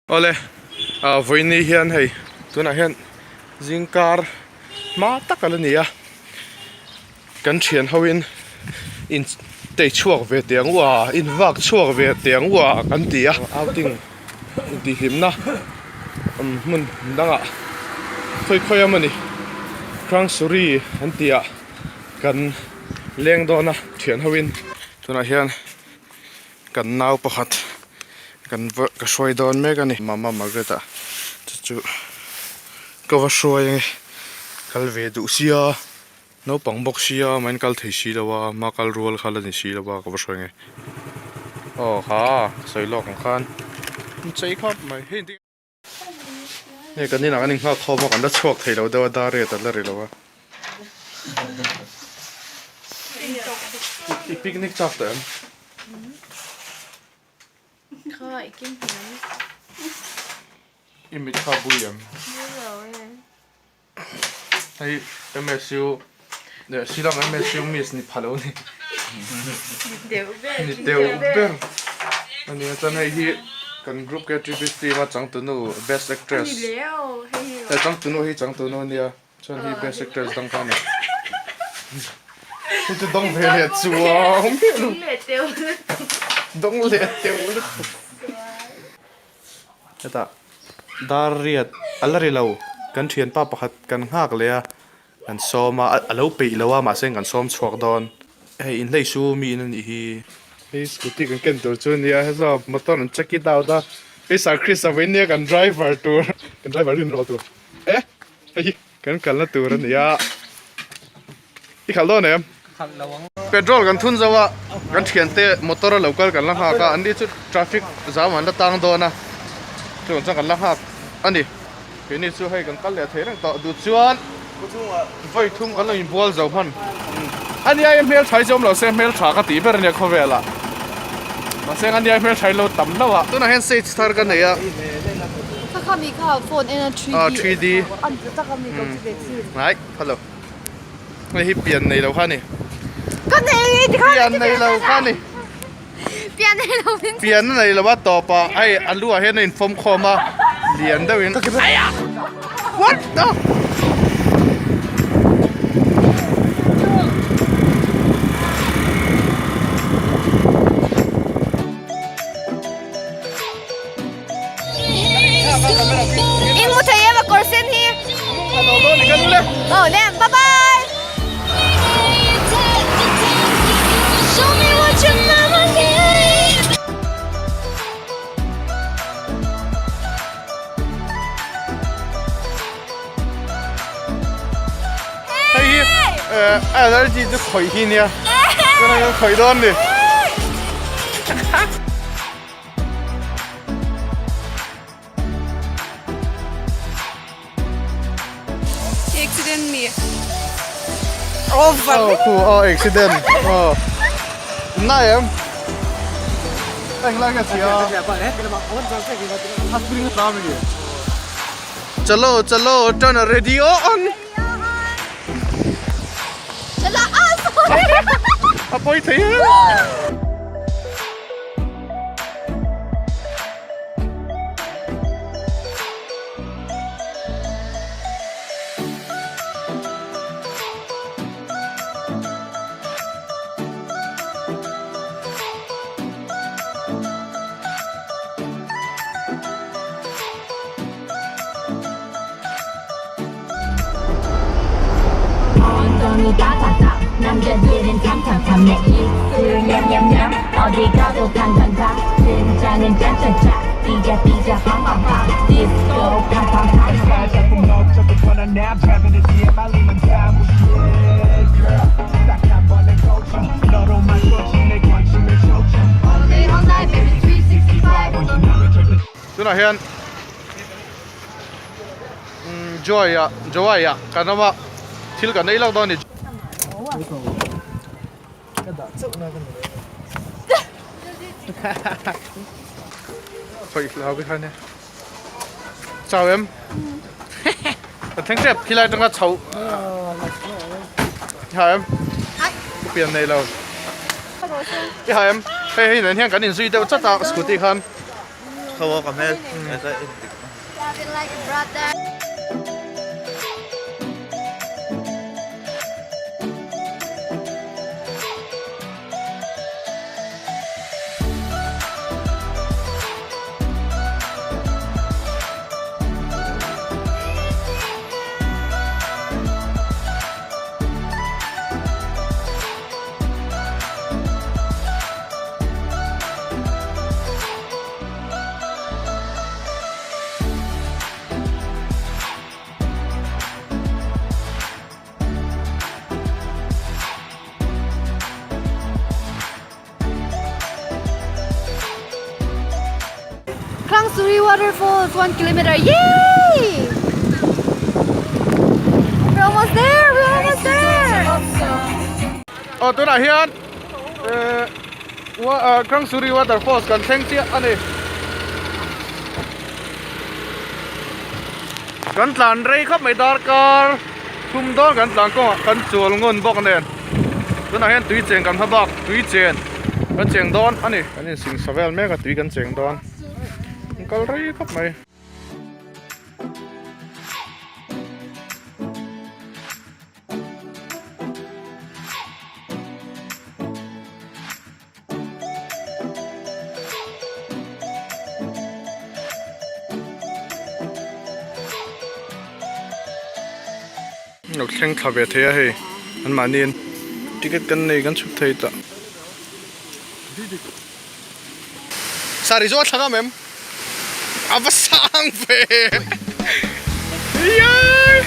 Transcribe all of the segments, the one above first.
Awle, ah vawiini hian hei tunah hian zingkar hma tak a la ni a, kan thian ho in in tei chhuak ve teh ang u a, in vak chhuak ve teh ang u a kan ti a, outing intihhlimna hmun dangah khawi khawi a mawni Krangsuri an tih ah kan leng dawn a thian ho in tunah hian. Kan nau pakhat kan va ka hruai dawn mek a ni. Mama Margaret ah chu chu ka va hruai ange kal ve duh sia naupang bawk sia mahin kal thei si lo a hma kal rual kha la ni si lo a ka va hruai ange. Aw kha ka sawi lawk ang khan chei khawp mai hei Hei kan inah kan inghak khawm a kan la chhuak thei lo deuh a dar riat a la ri lo a. I picnic chak tawh em? Kha i kim hmel. I mit kha bui em? Bui lo e. Hei MSU leh Shillong MSU miss ni pha lo ni. Ni deuh ber. Ni deuh ber. Ani a chuan hei hi kan group KTP team a changtunu best actress. Ani leo hei hi. Hei changtunu hi changtunu ania chuan hi best actress dang kha ani. Hei chu dawng ve leh chuang miah lo. Dawng leh teuh lutuk. Dawng leh teuh lutuk. Hetah dar riat a la ri lo kan thianpa pakhat kan nghak leh a kan sawm a a lo peih lo a mahse kan sawm chhuak dawn hei inhlei su mi in a nih hi. Hei scooty kan ken tur chu a nia heta motor an check it out a hei sir Chris a vawiin nia kan driver tur kan driver rin rawh tur e hei hi kan kalna tur a ni a. I khalh dawn em? Khalh lo ang. Petrol kan thun zo a, kan thiante motor a lo kal kan la nghak a, an ni chu traffic zam an la tang dawn a, chuvang chuan kan la nghak a ni. Keini chu hei kan kal leh thei reng tawh duh chuan vawi thum kan lo inbual zo hman. A nia i hmeltha hi chu awm lo se hmeltha ka tih ber a nia khawvelah. Mahse a nia i hmeltha hi lo tam hlauh a. Tunah hian stage thar ka nei a. Kha kha mi kha phone en a 3D. Aw 3D. An tak a mi ko chu ve thin. Ngai hello. Hei hi pian nei lo kha a ni. Ka nei ti kha. Pian nei lo kha a ni. Pian nei lo min. Pian a nei lo a tawp ah hei a lu ah hian a infawm khawm a lian deuh in. What the. In hmu thei em a kawr sen hi. Aw le bye bye. Hei hi allergy chu khawih hi nia. Tunah hian khawih dawn ni. Accident ni. Over. Oh, khu, oh, accident. Oh. Nai em. Anh lai cái gì à? Chalo, chalo, turn the radio on. Chalo, ah, sorry. A pawi thei e. Tunah hian Joy ah Joy ah kan awm a thil kan ei lak dawn a ni. Khawih hlau khi khan e. Chau em? Kan thleng tep khilai atanga chho. I ha em? Ka pian nei lo. I ha em? Hei hei nen hian kan inzui deuh chat a scooty khan. Khaw ka hmel ka en dik. Like a brother. Krangsuri Waterfalls, 1 kilometer. Yay! We're almost there! We're almost there! Aw tunah hian eh Krangsuri Waterfalls kan thleng chiah a ni. Kan tlan rei khawp mai darkar thum dawn kan tlan kawngah kan chual ngun bawk nen tunah hian tui cheng kan hma bak tui chen kan cheng dawn a ni kan insing sa vel mek a tui kan cheng dawn an kal rei khawp mai. Lo thleng thla ve thei a hei an mahniin ticket kan nei kan chhuk thei ta sari chu a thlang am em a va sang ve iai.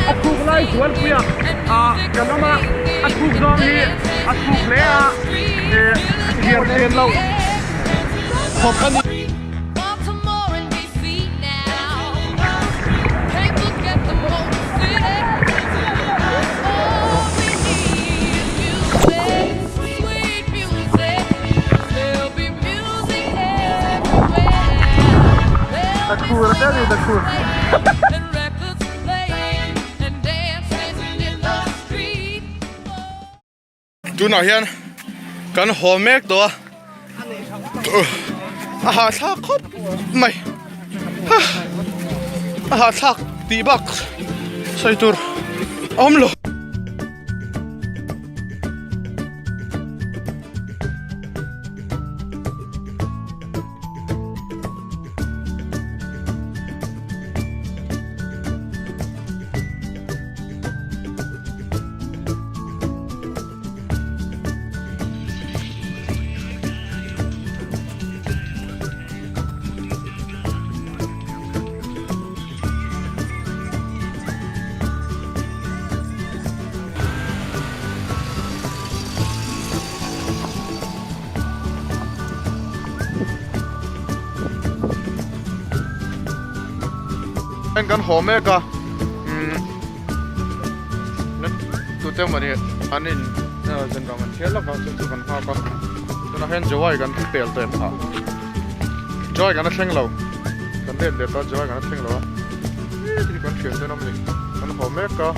A thuk lai zualpui a kan awm a a thuk zawng hi a thuk hle a thiar thian loh khawp a ni. Tunah hian kan haw mek tawh a a hahthlak khawp mai a hahthlak tih bak sawi tur a awm lo. Kan haw mek a tute mawni an in zan rang an thial lak a chu chu kan nghak a tunah hian Jawai kan pel tawh em phah Jawai kan la thleng lo kan let let a Jawai kan la thleng lo a kan thian ten awm a ni kan haw mek a.